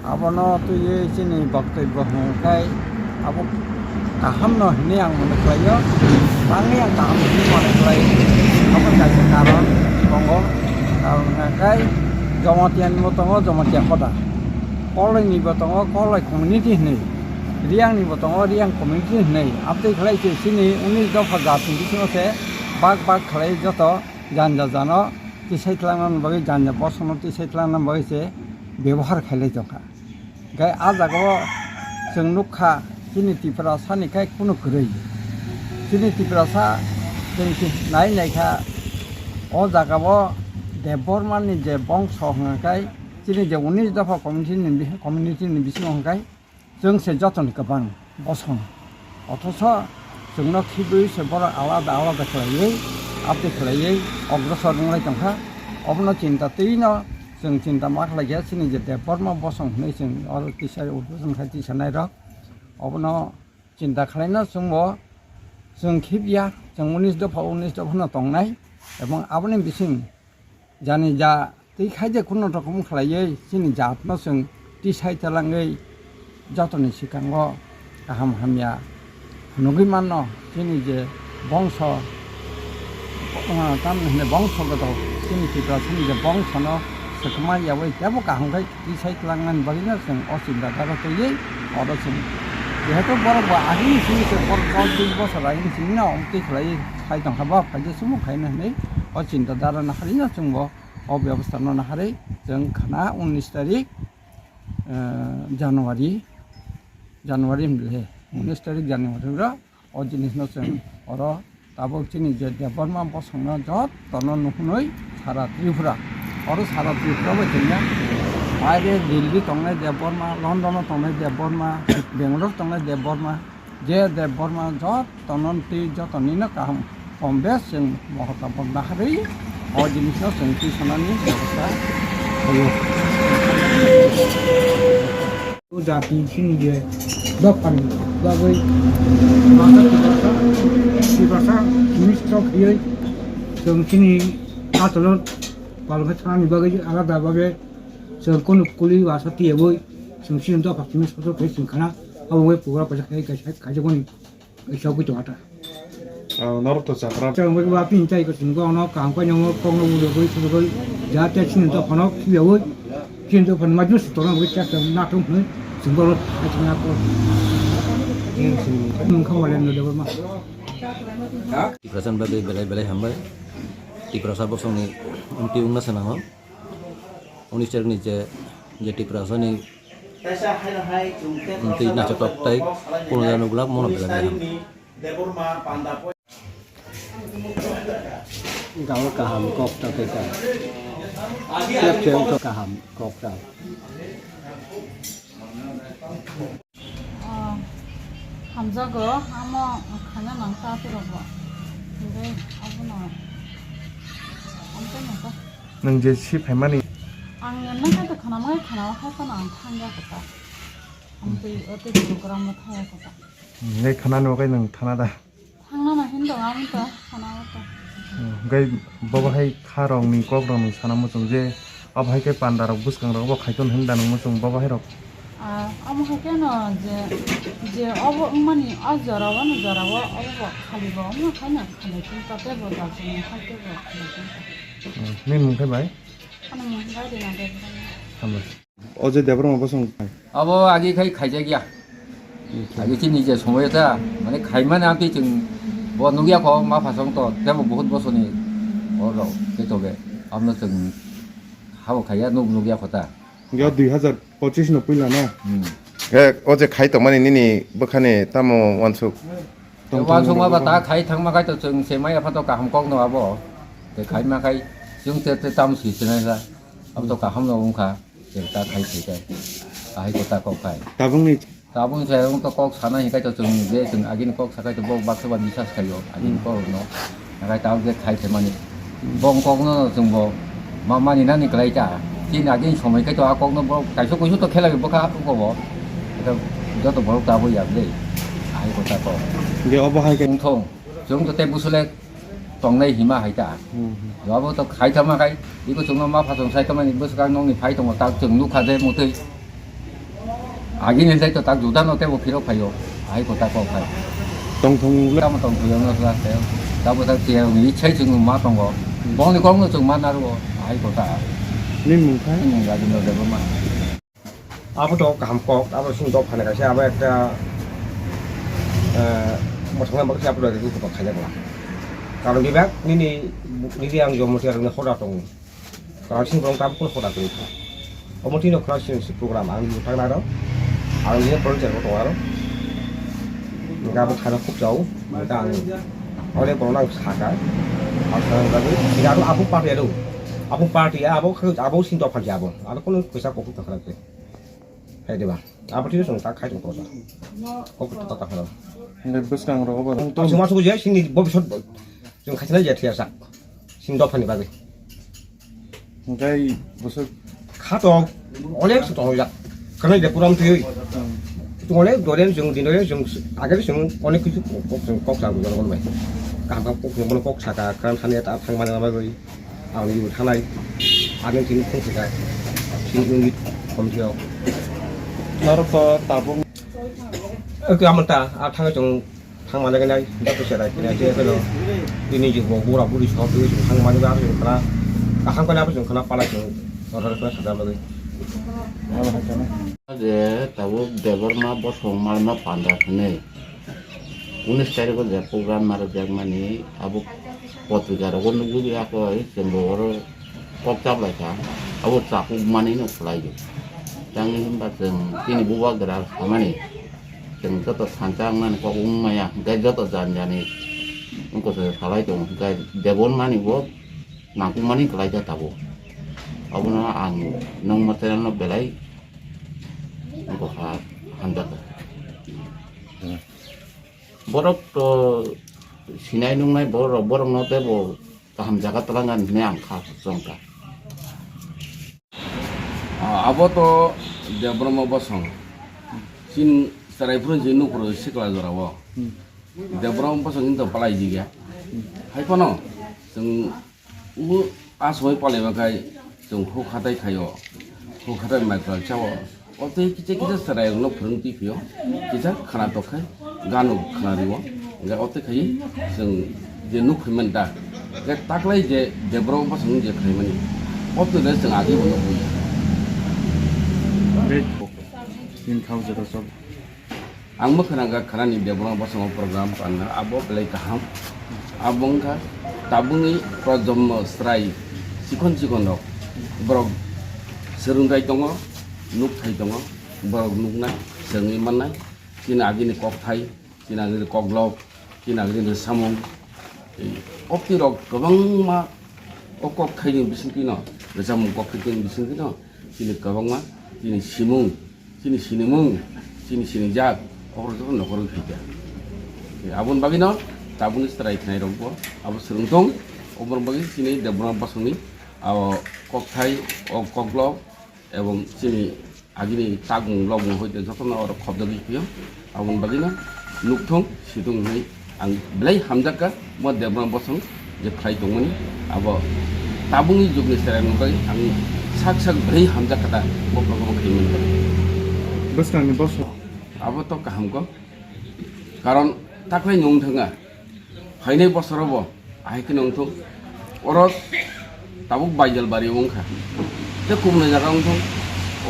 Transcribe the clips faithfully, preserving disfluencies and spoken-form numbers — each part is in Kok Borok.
Abono twiwi chini boktobbo hwnkhai abo kahamno hinwi ang mone khlaio, bangwi ang kaham hinwi mone khlai. Abo kaisa karon tongo, karon hwnkhai Jamatia nibo tongo Jamatia hoda, Koloi nibo tongo Koloi community hinwi, Riyang nibo tongo Riyang community hinwi. Abtwi khlai se chini unis dopha jat ni bisingo se bak bak khlai joto janja jano tisai twlangna bagwi, janja bosongno tisai twlangna bagwi se bebohar khailai tongkha. Hwnkhe ah jagao chwng nukha, chini Tiprasani khai kunu kwrwi. Chini Tiprasa chwng si nai naikha, o jagao Debbarmani je bongso hwnkhai, chini je unis dopha community ni bi-, community ni bisingo hwnkhai, chwng se jotoni kwbang bosong. Othoso chwngno khibwi se borok alada alada khlaiwi, abtwi khlaiwi ogrosor wnglai tongkha. Obono chinta twino chwng chinta ma khlaikha, chini je Debbarma bosong hwnwi chwng oro tisa udboson khai tisanairok. Obono chinta khlaina chwngbo chwng khibya, chwng unis dopha, unis dophano tongnai, ebong aboni bising jani ja twi khai je kuno rokom khlaiwi chini jatno chwng tisai twlangwi jotoni swkango kaham hamya phunugwi manno. Chini je bongso, ah, tamni hwnwi bongso goto chini Tiprasani je bongsono swkma yaui teibo kaham khai tisai twlangnani bagwino chwng o chinta daro twiwi oro chwng jehetu borok bo agini simi se borok dos bis bosor agini simi no twi khlaiwi khai tongkha, ba phaisa sumo khaina hwnwi o chinta daro naharino chwngbo o bebostha no naharwi chwng khna unis tarik, eh, January, January hwnle, unis tarik January ro o jinisno chwng oro tabuk chini je Debbarma bosongno jotono nuhunwi sara Tripura, oro sara Tripura bai tongya, baire Delhi tongnai Debbarma, London o tongnai Debbarma, Bangalore tongnai Debbarma, je Debbarma jotono twi jotonino kaham kom bes chwng mohota bondha harwi o jinisno chwng twi sanani bebosta khlaio. O jati chini je dophani bagwi masa Tiprasa, Tiprasa misto khiyoi chwng chini atolot palokhe thanani bagwi alada bhabe chwng kunu kuli wasa tiyabwi chwng chini dopha chini soto khe chwng khana abo bai pugra paisa khai kaisa khaijagoni. Kaisa bui tongata. Ah, norok to chakra. Chwng bai ba pin chai ko chwng ko no kaham kai no kong no ulo bui chwng ko ja te chini to phano khiya oi. Chini to phan majus to no bui cha cha na thung hne chwng ko ro ai chwng ko. Mung kham wale no de ma. Tiprasa bagwi belai belai hambai. Tiprasa bosongni amtwi wngna sanango. Unis tarik ni je, je Tiprasa ni amtwi naithotok tei kunuya nukla mono belai belai hambai. Gaur kaham kok ta tei ta. Tiap tiap kaham kok ta. Ah, hamjago, amo khana nang ta tei rokbo. Hingke abono, ang tei nang ta. Nwng je si phaimani. Ang nang ta khana mai khana o hai phano ang thangya kota. Ang tei o tei program o thangya kota. Ngai khana no kai nwng thana da. Thangna na hin dong, ang to, sana to. Hmm, hwnkhe bobo hai kha rok ni kok rok ni sana muchung je, abo hai khe panda rok bwskang rok bo khai ton hin da nang muchung bobo hai rok. Ah, amo hai khe no je, je obo wngmani o jora o no jora o obo bo khali bo wngma khai no khali tin ta tei bo jajani khai tei bo khali tin ta. Hmm, nini mung khe bai? Ano mung bai de na de. Hambai. O je Debbarma bosong khai. Abo agi khai khaijak ya. Agi chini je somoi ta, mane khaimani amtwi chwng bo nukya kho ma phasong to, tebo bahut bosoni hor rok khe tobe. Amno chwng habo khaiya nuk nukya kho ta. Hwnkhe o dui hazar pochis no puila na? Hmm. He, o je khai tongmani nini bwkhani tamo wansuk? Tong tong wansuk ma ba ta khai thangma khai to chwng se mai apha to kaham kok no abo. Te khai ma khai chwng te, te tam si sinai la. Abo to kaham no wngkha. Chwng ta khai thai khe, ahai khe ta kok khai. Tabukni. Tabukni se wng to kok sana hinkai to chwng je chwng agini kok sakai to bo baksa ba bisas khaio agini kok no. Nakai tabuk je khai thai mani. Bong kok no chwng bo ma mani nani kwlai ta. Chini agini somoi khai to a kok no bo kaisa kuisu to khela bo kha ko bo. Eta joto borok tabuk ya de. Ahai kok ta kok. Je obo hai khe. Wng thong. Chwng to tei bwswlek tongnai hima hai ta. Hmm, hmm. Abo to khai thama khai, iko chwngno ma phasong sai thama ni bwswkang nokni phai tongo, tak chwng nukha je mutwi. Agini jai to tak juda no tebo phirok phaio. Ai ko ta kok khai. Tongthung le. Tamo tongthung no sa se. Tabo ta tiya wi chai chung ma tongo. Bongni kok no chung ma naro. Ai ko ta. Ni mung khai? Ni mung ga din do ma. Abo to kaham kok, abo sing dok phane kaisa abo ekta, eh, mothang lamang khe abo to rikuk kok khaijak la. Karon bebak nini, nini ang jomo tiya rokni hoda tongo. Kwrang sini borok tam phone hoda kwrwi kha. Omo twi no kwrang sini si program ang bo thang naro. Ang je volunteer bo tongo aro. Ga bo khana khub chao. Ga ang ole borok nang saka. Ang sa ga bo sini aro apu party aro. Apu party abo khe abo sini dopha jabo. Aro kono kwsa kok thang kha khe. Hai deba. Abo twi song ta khai tong kosa. Kok ta ta khana. Nde bwskang rogo ba. Asuma su je sini bo bisot. Jong khaisana ya thiya sak. Sini dophani bagwi. Hingkai bwswk kha to onek se tongjak. Kanai de puram twi. Tongole doren jong dinole jong agere jong onek kichu kok, kok, kok sa gujor gol bai. Kaham kaham kok jong kok saka kan thani ta thang mana bagwi. Ang yu thanai. Ageng tini thung saka. Sini unit kom thio. Norok to tabung. Oke amanta a thang jong Thang mane nai, joto se rai kene je kelo. Tini je bo bura buri sok twi thang mane ba jong khana. Kaham khana ba jong khana pala jong. Order khana sada mane. Je tabuk Debbarma bosong malma panda hwnwi. Unis tarikh o je program maro jak mani abo potrika rogo nugwi ako ai jembo oro kok chaplai kha. Abo chakuk mani no khlai di. Tangni himba jeng tini bubagra samani. Chwng joto thansa wngnani kok wng maya, hwnkhe joto jani jani wngkha se salai tongo, hwnkhe Debbarmani bo nangkukmani kwlaikha tabuk. Abono ang nokma channel no belai wngkha hamjakha. Borok to sinai nuknai borok, borokno teibo kaham jaga twlangnani hwnwi ang kha chongkha. Ah, abo to Debbarma bosong. Chini chwrai phuru je nukhoro sikla jorao. Hmm. Debbarma bosong hinto palai diga. Hmm. Hai phano chwng u a soi palai bakhai chwng huk hatai khaio. Huk hatai mai kwlak chao. O tei kisa kisa chwrairokno phwrwng twi phio, kisa khwna tok khai gano khwna rio, hwnkhe o tei khai chwng je nuk phai mani da, hwnkhe taklai je Debbarma bosong je khai mani, o twi le chwng agi bo nuk bui. Ang mwkhwrang kha khwnani Debbarma bosongo program panna abo belai kaham. Abo wngkha tabukni projonmo chwrai chikon chikon rok, borok swrwngthai tongo, nukthai tongo, borok nuknai, swrwngwi mannai, chini agini kokthai, chini agini koklop, chini agini samung. Tei opni rok kwbangma o kokthaini bisingtwino, rwchapmung kokthaini bisingtwino chini kwbangma chini simung, chini sinimung, chini sinijak, okhorok joto nokhorok thwikha. Aboni bagwino tabukni chwrai khwnairokbo abo swrwng tong, oboni bagwi chini Debbarma bosongni abo kokthai, o koklop, ebong chini agini takmung lobmung hoite jotono oro khobjagwi phio. Aboni bagwino nukthung situng hinwi ang belai hamjakha, bo Debbarma bosong je khlai tongmani, abo tabukni jugni chwrairokni bagwi ang sak sak belai hamjakha da, bo program khaimani bagwi. Bwskangni bosong. Abo to kaham kok, karon taklai nung thangkha. Phainai bosorobo ahai kheno wngthung. Oro tabuk Baijalbari wngkha. Tei kubuni jaga wngthung.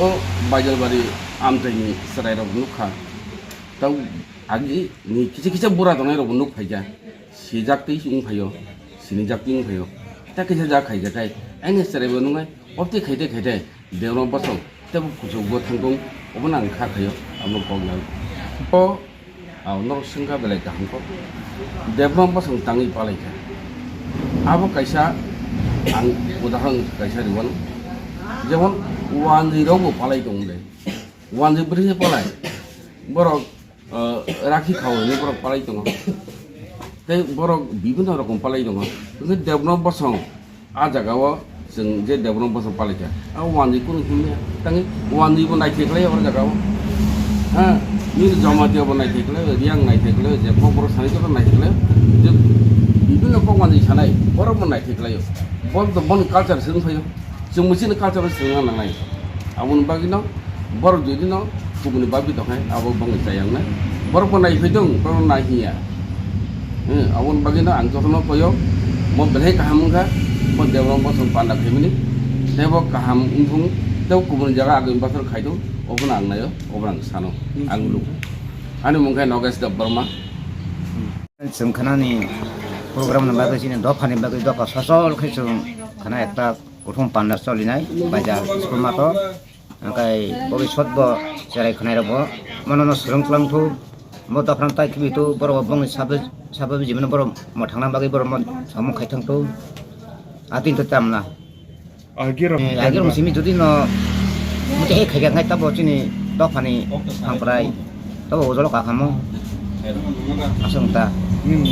O Baijalbari amchaini chwrairok nukha. Tabuk agini kisa kisa bura tongnairokbo nuk phaikha. Sijak twi wng phaio, sinijak twi wng phaio. Tei kisa jak khaijak khai, aini chwraibo nuknai, obtwi khaite khaite. Debbarma bosong tebo kuchukgo thangkung, obono ang kha khaio, amo kok nang. O, ah, norok swngkha belai kaham kok. Debbarma bosong tangwi palai kha. Abo kaisa ang udahoron kaisa riwano. Jemon wanjwi rokbo palai tong de. Wanjwi bwrwi se palai. Borok ah, rakhi khao hinwi borok palai tongo. Tei borok bibinno rokom palai tongo. Hwnkhe Debbarma bosong a jagao chwng je Debbarma bosong palaikha, a wanjwi kunu himya. Tangwi wanjwi bo naithai khlaio o jagao. Ha, nini Jamatia bo naithai khlaio, Riang naithai khlaio, je kokborok sani joto naithai khlaio. Je bibinno kok wanjwi sanai, borok bo naithai khlaio. Bo to boni culture se wng phaio. Chwng mwisini culture-o swrwngna nangnai. Aboni bagwino borok jodi no Kubuni bagwi tongkhe abo bangwi chayang na. Borok bo nai phaidung, borok nai hiya. Hmm, aboni bagwi no ang jotono koyo. Mo belai kaham wngkha, mo Debbarma bosong panda khaimani. Tebo kaham wngthung, tebo kubuni jaga agwi bosor khaidung, obono ang nayo, obono ang sano, ang lugo. Ani mung khe Nogesh Debbarma. Chwng khanani program ni bagwi chini dopha ni bagwi dopha sosol khe chwng khana ekta kuthum panda cholinai baja school mato. Hingkai bobiswt bo cherai khwnairok bo mono no swrwng twlang thu, bo dophano tai khibi thu, borok bo bongni sabo, sabo bijimano borok mo thangna bagwi borok mo samung khai thang thu, a tin to tam na. Agirok Eh, agirok simi jodi no muti hai khai khai tabo chini dophani hangprai tabo ujolo kakhamo aswng ta. Hmm.